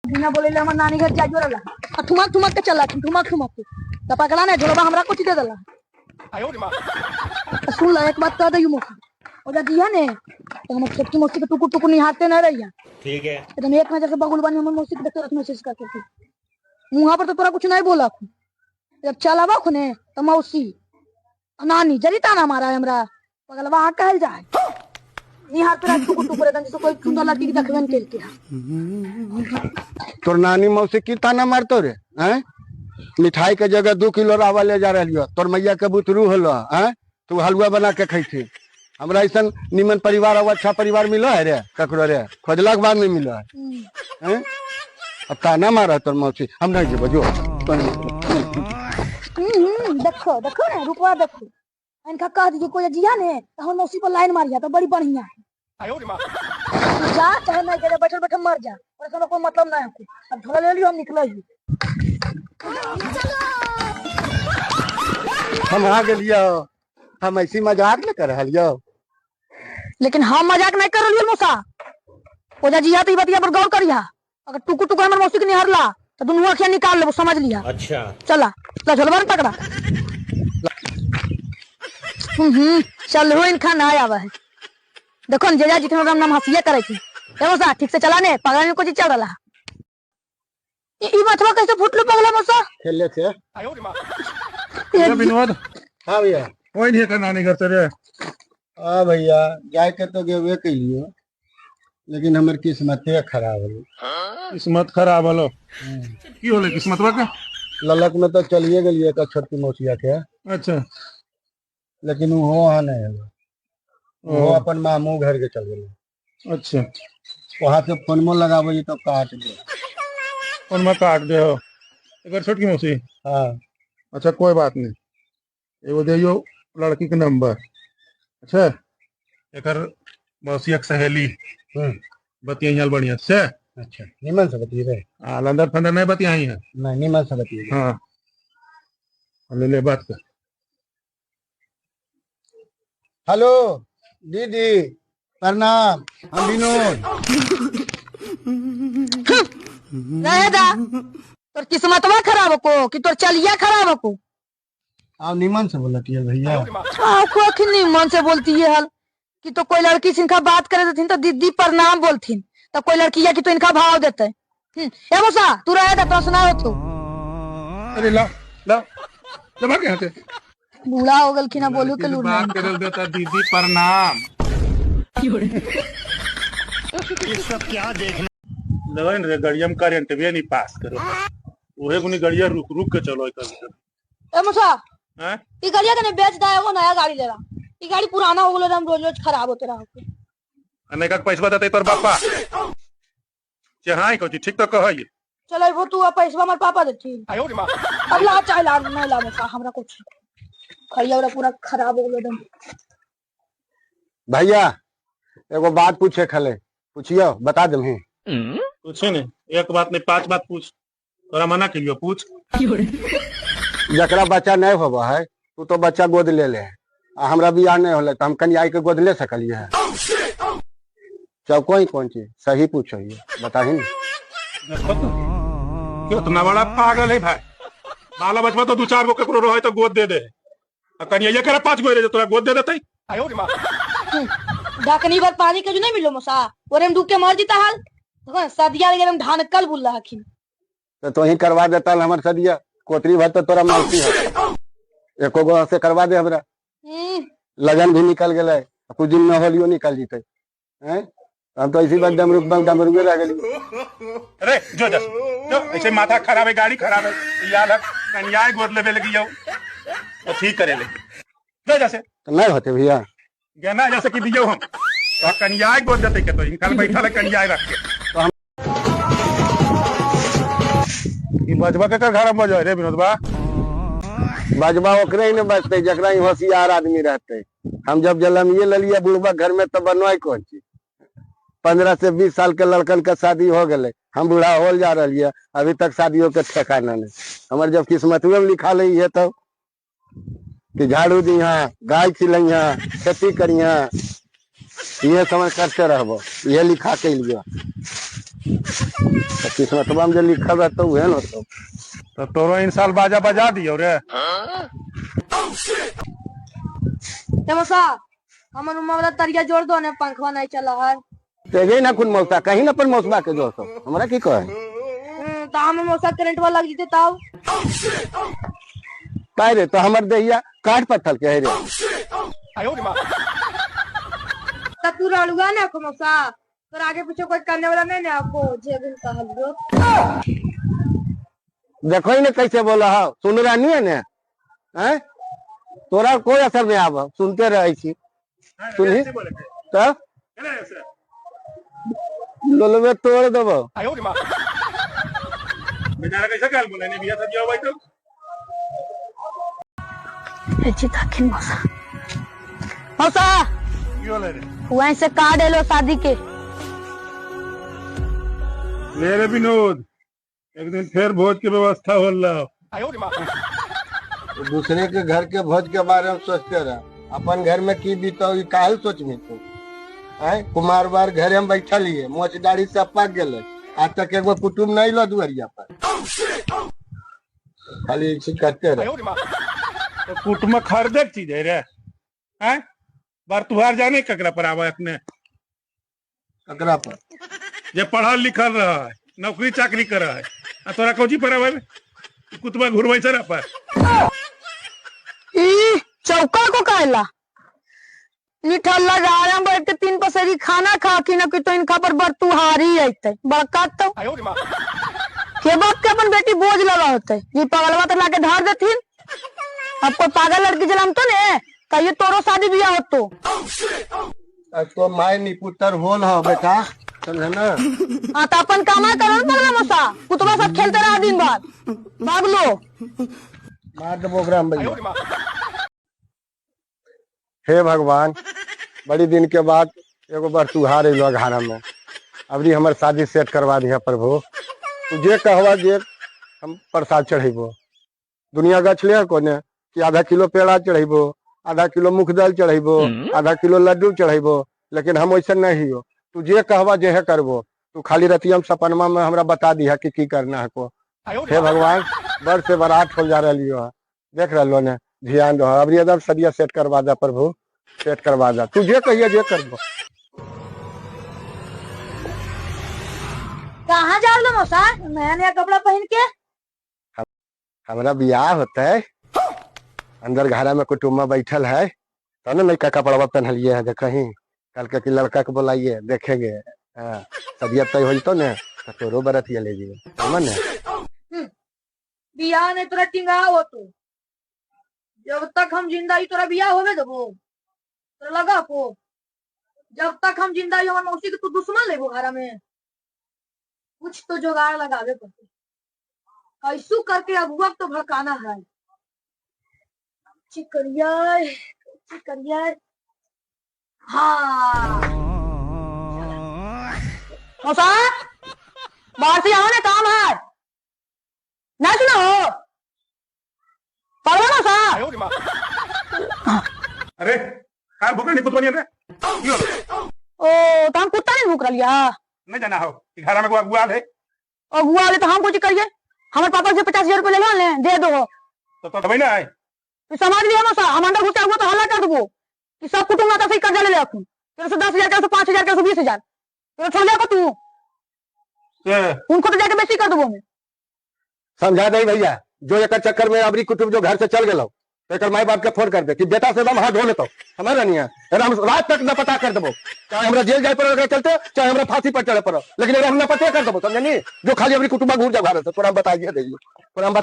बिना बोले ले हमर नानी घर जाइयो रहला आ ठुमक ठुमक के चला ठुमक ठुमक के त पकड़ा ने झोलबा हमरा कुछ दे देला। आ सुन ला एक बात कह दइयो मोखा, ओजा दिया ने तो हमर छोटकी मौसी के टुकुर टुकुर निहारते न रहिया। ठीक है। एकदम एक नजर से बगुल बनी हमर मौसी के देखते रखने से करके मुँहा पर तो तोरा कुछ नहीं बोला खू, जब चलावा खुने तो मौसी नानी जरी ताना मारा है हमरा पगलवा आ कहल जाए निहार तोरा टुकुर टुकुर एकदम जैसे कोई सुंदर लड़की के देखबे न केलके। तोर नानी मौसी की ताना मारतो रे? हैं, मिठाई के जगह 2 किलो रावा ले जा रही हो। तोर मैया के बुतरू होलो, हैं, तू हलवा बना के खैथी। हमरा ऐसा निमन परिवार और अच्छा परिवार मिलो है रे ककरो रे? खोजला के बाद नहीं मिलो है। हैं, अब ताना मारा तोर मौसी, हम नहीं जेबो जो। देखो देखो ना रुपवा देखो, इनका कह दीजिए कोई जिया ने तो हम मौसी पर लाइन मारिया तो बड़ी बढ़िया है। जा चाहे नहीं करे, बैठल बैठल मर जा, और ऐसा कोई मतलब नहीं है। अब झोला ले लियो, हम निकल ही। हम आ गेलियो, हम ऐसी मजाक न कर रहियो। लेकिन हम मजाक नहीं कर रहियो मौसा। ओजा जिया तो ई बतिया पर गौर करिया, अगर टुकु टुकु हमर मौसी के निहारला तो दुनू अखिया निकाल लेबो, समझ लिया? अच्छा। चला ला झोलवा न पकड़ा। चल हो इनखा ना आवा है। देखो न जेजा जितना राम नाम हंसिया करे थी। ए मौसा ठीक से चला ने, पगला में कुछ चल रहा। ई मथवा कैसे फुटलो पगला मौसा? खेले थे। ये विनोद। हाँ भैया। कोई नहीं है नानी घर से रे। हाँ भैया, जाए के तो गेबे कैलियो, लेकिन हमर किस्मते खराब होलो। किस्मत खराब होलो? की होले किस्मतवा के? ललक में तो चलिए गेलिए का छोटकी मौसिया के। अच्छा। लेकिन वो वहाँ नहीं होलो, वो अपन मामू घर के चल गेलो। अच्छा। वहाँ से फोनमो लगाबो तो काट दे। फोनमा काट दे हो एकर छोटकी मौसी? हाँ। अच्छा कोई बात नहीं, एगो दियो लड़की के नंबर। अच्छा एकर मौसी एक सहेली बतियाई बढ़िया से। अच्छा निमन से बतिये। हाँ, लंदर फंदर नहीं बतियाई है। नहीं निमन से बतिये। हाँ ले ले बात कर। हेलो दीदी प्रणाम, हम विनोद। रहे दा, तोर किस्मतवा खराब को कि तोर चलिया खराब को? आप निमन से बोलती है भैया। हाँ, को अखिन निमन से बोलती है हल कि तो कोई लड़की से इनका बात करे देथिन तो दीदी प्रणाम बोलथिन, तो कोई लड़की या कि तो इनका भाव देते। ए मौसा तू रहे दा, तो सुना हो तू। अरे ला ला ला भाग यहाँ से। बूढ़ा हो गल कि ना बोलू के लूर बात नहीं। करल देता दीदी प्रणाम। ये सब क्या देखना। लगन रे गाड़िया में करंट भी नहीं पास करो, ओहे गुनी गाड़िया रुक रुक के चलो एक। ए मौसा, हैं? ई गाड़िया कने बेच दा, एगो नया गाड़ी ले ला। ई गाड़ी पुराना हो गेल, हम रोज रोज खराब होते रहो। अने का पैसा देते तोर बापा चहाई को ठीक तो कहई। चलो वो तू अब पैसा हमर पापा देती। अब ला चाहे ला नहीं ला मौसा, हमरा कुछ खड़िया वाला पूरा खराब हो गेल एकदम। भैया एगो बात पूछे खले, पूछियो बता देमही। पूछे ने एक बात नहीं 5 बात पूछ, तोरा मना करियो पूछ। जकरा बच्चा नहीं होबा है तू तो बच्चा गोद ले ले, आ हमरा बियाह नहीं होले तो हम कन्याई के गोद ले सकलिए है। चौको ही कौन चीज सही पूछो ये बताही ना। देखो तो कितना बड़ा पागल है भाई, बाला बचवा तो 2-4 गो ककरो रहे तो गोद दे दे, आ कन्याई करे 5 गो रे तोरा गोद दे देतै। ढकनी भर पानी के जो नहीं मिलो मौसा, ओरे में डूब के मर जीता हाल। देखो ना, सदिया के एकदम धानकल बोल रहा हखिन। तो तोही करवा देता हमर सदिया, कोतरी भर तो तोरा मौसी है, एको गो से करवा दे हमरा। लगन भी निकल गेलै, कुछ दिन में होलियो निकल जीते। हैं, हम तो इसी बात डमरू डमरू रह गेली। अरे जो जा जो, ऐसे माथा खराब है, गाड़ी खराब है, यार कन्याय गोद लेवे लगी जाओ तो ठीक करे ले जो जैसे। तो नहीं होते भैया गहना जैसे कि दियो हम तो कन्याय गोद देते के तो इनका बैठा ले कन्याय रख के। तो हम ई बजबा के कर घर में बजो रे विनोद बा? बजबा ओकरे ही ने बजते जकरा ही होशियार आदमी रहते। हम जब जलमिए ललिए बुढ़बा घर में तो बनवाई कौन चीज। 15 से 20 साल के लड़कन के शादी हो गए, हम बूढ़ा होल जा रही है, अभी तक शादियों के ठिकाना नहीं। हमारे जब किस्मत में लिखा ली है तो कि झाड़ू दिहा, गाय खिलैहा, खेती करिहा, ये समझ करते रहबो, ये लिखा के लिया। तो किस्मतवा में जो लिखल रहतो उहे न होतो। तो तोरो इन साल बाजा बजा दियो रे। ते मौसा हमर उमा वाला तरिया जोड़ दो ने, पंखवा नहीं चला है। ते ना कुन मौसा कहीं ना अपन मौसबा के जोड़ दो, हमरा की कहे? तो हमर मौसा करंट वाला लग जते ताव। काहे रे, तो हमर देहिया काट पत्थर के है रे। तब तू रड़ुआ ना को मौसा, तोर आगे पीछे कोई करने वाला नहीं ना आपको जे दिन कहल दो। देखो ही ना कैसे बोला हो, सुन रहा नहीं है ने? हैं? तोरा कोई असर नहीं आवा, सुनते रहे छी। सुनही? तब? लोलवे तोड़ देबो। बेचारा कैसे गाल बोले नहीं बिया सदिया भाई तो। जी ताकिन मौसा। मौसा! की होले रे? वहीं से कार्ड एलो शादी के। ले रे विनोद, एक दिन फिर भोज के व्यवस्था होल रहा। दूसरे के घर के भोज के बारे में सोचते रह, अपन घर में की बीतो ई काहे सोचबी तू? हैं? कुमार बार घरे में बैठल हिए, मोछ दाढ़ी सब पाक गेले, आज तक एगो कुटुम नहीं लो दुआरिया पर, खाली ऐसे करते रह। तो कुटुम खरीदे के चीज है रे। हैं? बार तुहार जाने ककरा पर आवा अपने? ककरा पर? जे पढ़ल लिखल रहा है, नौकरी चाकरी कर रहा है, आ तोरा कोची पर आवे? कुतबा घुरबै सर पर। ई चौका को कहला निठल्ला गाड़ा में बैठ के 3 पसेरी खाना खा की न कि तो इनका पर बरतुहारी आइते बड़का तो के बाप के अपन बेटी बोझ लगा होते, ये पागलवा तो लाके धार देथिन। अब कोई पागल लड़की जलम तो ने कहिए तोरो शादी बियाह होतो। तो my निपुतर होल हो बेटा, समझे ना? हाँ तो अपन कामा करो ना पगला मौसा, कुतवा सब खेलते रहा दिन भर, भाग लो। मार दबो ओकरा हम भैया। हे भगवान, बड़ी दिन के बाद एगो बरतुहार अइलो घारा में, अबरी हमर शादी सेट करवा दिया प्रभु। तू जे कहवा जे हम प्रसाद चढ़ेबो। दुनिया गछ ले कोने कि आधा किलो पेड़ा चढ़ेबो, आधा किलो मुख दाल चढ़ेबो, आधा किलो लड्डू चढ़ेबो, लेकिन हम वैसे नहीं हो। तू जे कहवा जे है करबो, तू खाली रतिया में सपनमा में हमरा बता दिया कि की करना है को। हे भगवान, बड़ से बरात होल जा रही हो, देख रहा ने, ध्यान दो अबरी एकदम सदिया सेट करवा दे प्रभु, सेट करवा दे। तू जे कहिए जे करबो। कहाँ जा रहे हो मौसा नया नया कपड़ा पहन के? हमरा बियाह होता है, अंदर घरा में कुटुम्बा बैठल है, तब ना नयका कपड़ा पहनलिए है। कहीं कल के कि लड़का के बुलाइए देखेंगे। हाँ, तबियत तय हो तो ने तो तोरो बरतिया ले जाइए, समझ ने? बियाह नहीं तोरा टिंगा हो तो जब तक हम जिंदा ही तोरा बियाह होवे देबो, तोरा लगा को जब तक हम जिंदा ही हमर मौसी के तू दुश्मन लेबो घरा में। कुछ तो जुगाड़ लगावे पड़ते, कैसू करके अगुआ तो भड़काना है। चिकरिया चिकरिया, हाँ मौसा बाहर से आओ ना, काम है ना, सुनो पढ़ो ना सा। अरे का भूख नहीं पुतवनी रे? ओ तो हम कुत्ता नहीं भूख रहा? नहीं जाना हो कि घर में कोई अगुआ है। अगुआ ले तो हम कुछ करिए, हमारे पापा से 50,000 रुपये ले लो ने दे दो। तो दबाई ना है तो समझ लिया मौसा, हम अंदर घुसा हुआ तो हल्ला कर देबो कि सब कुटुंब आता से कर्जा ले ले रखूं, तेरे से 10,000 के 5,000 के 20,000 तेरे छोड़ को तू उनको तो जाके बेसी कर देबो। मैं समझा दे भैया, जो एक चक्कर में अबरी कुटुंब जो घर से चल गलो तो माई बाप के फोन कर दे कि बेटा से एकदम हाथ धो लेतो, हमारा नहीं है, हम रात तक न पता कर देबो, चाहे हमरा जेल जाए पड़े चलते, चाहे हमरा फांसी पर चढ़े पड़ो, लेकिन हम न पते कर देबो, समझे नहीं? जो खाली अबरी कुटुंब घूर जाओ घर से, थोड़ा बताइए दीजिए, थोड़ा।